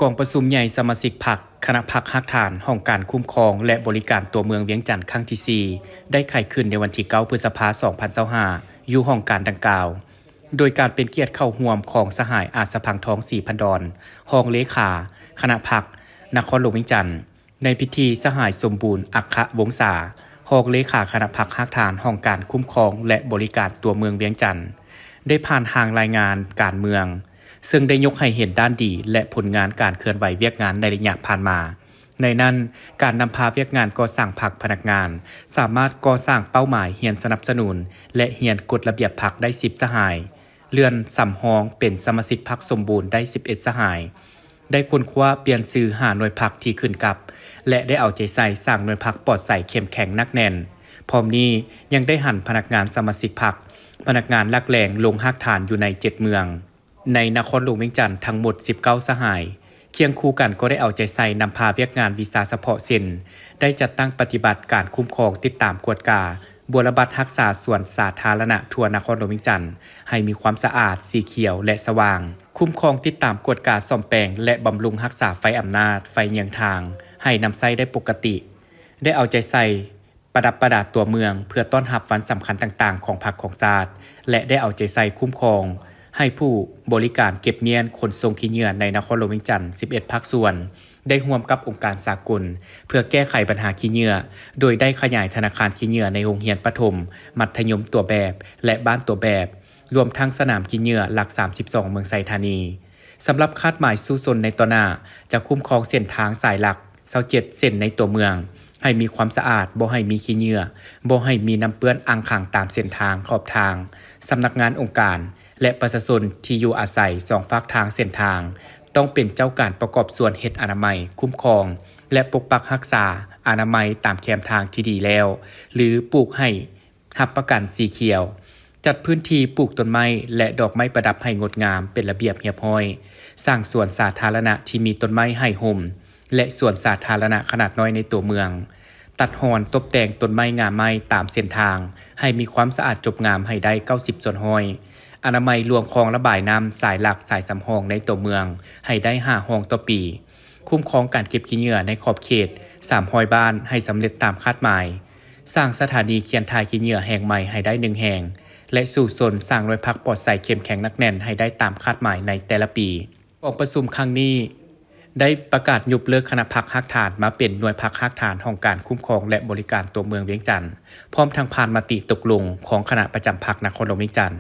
ກອງປະຊຸມໃຫຍ່ສະມາຊິກພັກ ຄະນະພັກຮາກຖານຫ້ອງການຄຸ້ມຄອງ ແລະ ບໍລິການຕົວເມືອງວຽງຈັນ ຄັ້ງທີສີ່ ໄດ້ໄຂຂຶ້ນໃນວັນທີເກົ້າ ພຶດສະພາ ສອງພັນຊາວຫ້າ ຢູ່ຫ້ອງການດັ່ງກ່າວ, ໂດຍການເປັນກຽດເຂົ້າຮ່ວມຂອງສະຫາຍ ອາດສະພັງທອງ ສີພັນດອນ ຮອງເລຂາຄະນະພັກນະຄອນຫຼວງວຽງຈັນ, ໃນພິທີ ສະຫາຍ ສົມບູນ ອັກຂະວົງສາ ຮອງເລຂາຄະນະພັກຮາກຖານຫ້ອງການຄຸ້ມຄອງ ແລະ ບໍລິການຕົວເມືອງວຽງຈັນ ໄດ້ຜ່ານຮ່າງລາຍງານການເມືອງ, ເຊິ່ງໄດ້ຍົກໃຫ້ເຫັນດ້ານດີ ແລະ ຜົນງານການເຄື່ອນໄຫວວຽກງານໃນໄລຍະຜ່ານມາ. ໃນນັ້ນ, ການນຳພາວຽກງານກໍ່ສ້າງພັກພະນັກງານ ສາມາດກໍ່ສ້າງເປົ້າໝາຍຮຽນສະໜັບສະໜູນ ແລະ ຮຽນກົດລະບຽບພັກໄດ້ສິບສະຫາຍ, ເລື່ອນສຳຮອງເປັນສະມາຊິກພັກສົມບູນໄດ້ສິບເອັດສະຫາຍ, ໄດ້ຄົ້ນຄວ້າປ່ຽນຊື່ຫ້າໜ່ວຍພັກທີ່ຂຶ້ນກັບ ແລະ ໄດ້ເອົາໃຈໃສ່ສ້າງໜ່ວຍພັກປອດໃສເຂັ້ມແຂງໜັກແໜ້ນ. ພ້ອມນີ້ຍັງໄດ້ຫັນພະນັກງານສະມາຊິກພັກ, ພະນັກງານຫຼັກແຫຼ່ງລົງຮາກຖານຢູ່ໃນເຈັດເມືອງ ໃນນະຄອນຫຼວງວຽງຈັນທັງໝົດສິບເກົ້າສະຫາຍ. ຄຽງຄູ່ກັນກໍໄດ້ເອົາໃຈໃສ່ນຳພາວຽກງານວິຊາສະເພາະ ເຊັ່ນ ໄດ້ຈັດຕັ້ງປະຕິບັດການຄຸ້ມຄອງ, ຕິດຕາມ, ກວດກາ, ບົວລະບັດຮັກສາສວນສາທາລະນະທົ່ວນະຄອນຫຼວງວຽງຈັນ ໃຫ້ມີຄວາມສະອາດ, ສີຂຽວ ແລະ ສະຫວ່າງ, ຄຸ້ມຄອງ, ຕິດຕາມ, ກວດກາ, ສ້ອມແປງ ແລະ ບຳລຸງຮັກສາໄຟອຳນາດ, ໄຟເຍືອງທາງ ໃຫ້ນຳໃຊ້ໄດ້ປົກກະຕິ, ໄດ້ເອົາໃຈໃສ່ ປະດັບປະດາຕົວເມືອງເພື່ອຕ້ອນຮັບວັນສຳຄັນຕ່າງໆຂອງພັກຂອງຊາດ ແລະ ໄດ້ເອົາໃຈໃສ່ຄຸ້ມຄອງໃຫ້ຜູ້ບໍລິການເກັບມ້ຽນຂົນສົ່ງຂີ້ເຫຍື້ອໃນນະຄອນຫຼວງວຽງຈັນສິບເອັດພາກສ່ວນ ໄດ້ຮ່ວມກັບອົງການສາກົນ ເພື່ອແກ້ໄຂບັນຫາຂີ້ເຫຍື້ອ ໂດຍໄດ້ຂະຫຍາຍທະນາຄານຂີ້ເຫຍື້ອໃນໂຮງຮຽນປະຖົມ, ມັດທະຍົມຕົວແບບ ແລະ ບ້ານຕົວແບບ ລວມທັງສະໜາມຂີ້ເຫຍື້ອຫຼັກສາມສິບສອງ ເມືອງໄຊທານີ. ສຳລັບຄາດໝາຍສູ້ຊົນໃນຕໍ່ໜ້າ ຈະຄຸ້ມຄອງເສັ້ນທາງສາຍຫຼັກຊາວເຈັດເສັ້ນໃນຕົວເມືອງ ໃຫ້ມີຄວາມສະອາດ, ບໍ່ໃຫ້ມີຂີ້ເຫຍື້ອ, ບໍ່ໃຫ້ມີນ້ຳເປື້ອນອັ່ງຂັງຕາມເສັ້ນທາງ, ຂອບທາງ, ສຳນັກງານອົງການ ແລະ ປະຊາຊົນທີ່ຢູ່ອາໄສສອງຟາກທາງເສັ້ນທາງ ຕ້ອງເປັນເຈົ້າການປະກອບສ່ວນເຮັດອະນາໄມ, ຄຸ້ມຄອງ ແລະ ປົກປັກຮັກສາອະນາໄມຕາມແຄມທາງທີ່ດີແລ້ວ ຫຼື ປູກໃຫ້ ຮັບປະກັນສີຂຽວ, ຈັດພື້ນທີ່ປູກຕົ້ນໄມ້ ແລະ ດອກໄມ້ປະດັບໃຫ້ງົດງາມເປັນລະບຽບຮຽບຮ້ອຍ, ສ້າງສວນສາທາລະນະທີ່ມີຕົ້ນໄມ້ໃຫ້ຮົ່ມ ແລະ ສວນສາທາລະນະຂະໜາດນ້ອຍໃນຕົວເມືອງ, ຕັດຮອນຕົບແຕ່ງຕົ້ນໄມ້ງາໄມ້ຕາມເສັ້ນທາງໃຫ້ມີຄວາມສະອາດຈົບງາມໃຫ້ໄດ້ເກົ້າສິບສ່ວນຮ້ອຍ, ອະນາໄມລວງຄອງລະບາຍນ້ຳສາຍຫຼັກສາຍສຳຮອງໃນຕົວເມືອງໃຫ້ໄດ້ຫ້າຫ້ອງຕໍ່ປີ. ຄຸ້ມຄອງການເກັບຂີ້ເຫຍື້ອໃນຂອບເຂດສາມຮ້ອຍບ້ານໃຫ້ສຳເລັດຕາມຄາດໝາຍ, ສ້າງສະຖານີຄຽນຖ່າຍຂີ້ເຫຍື້ອແຫ່ງໃໝ່ໃຫ້ໄດ້ໜຶ່ງແຫ່ງ ແລະ ສູ້ຊົນສ້າງໜ່ວຍພັກປອດໃສເຂັ້ມແຂງໜັກແໜ້ນໃຫ້ໄດ້ຕາມຄາດໝາຍໃນແຕ່ລະປີ. ກອງປະຊຸມຄັ້ງນີ້ໄດ້ປະກາດຍົກເລີກຄະນະພັກຮາກຖານມາເປັນໜ່ວຍພັກຮາກຖານຫ້ອງການຄຸ້ມຄອງ ແລະ ບໍລິການຕົວເມືອງວຽງຈັນ, ພ້ອມທັງຜ່ານມະຕິຕົກລົງຂອງຄະນະປະຈຳພັກນະຄອນຫຼວງວຽງຈັນ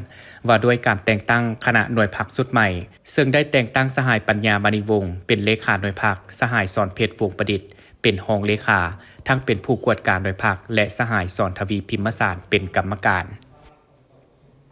ວ່າດ້ວຍການແຕ່ງຕັ້ງຄະນະໜ່ວຍພັກຊຸດໃໝ່, ເຊິ່ງໄດ້ແຕ່ງຕັ້ງສະຫາຍ ປັນຍາ ມະນີວົງ ເປັນເລຂາໜ່ວຍພັກ, ສະຫາຍ ສອນເພັດ ວົງປະດິດ ເປັນຮອງເລຂາ, ທັງເປັນຜູ້ກວດກາໜ່ວຍພັກ ແລະ ສະຫາຍ ສອນທະວີ ພິມມະສານ ເປັນກຳມະການ.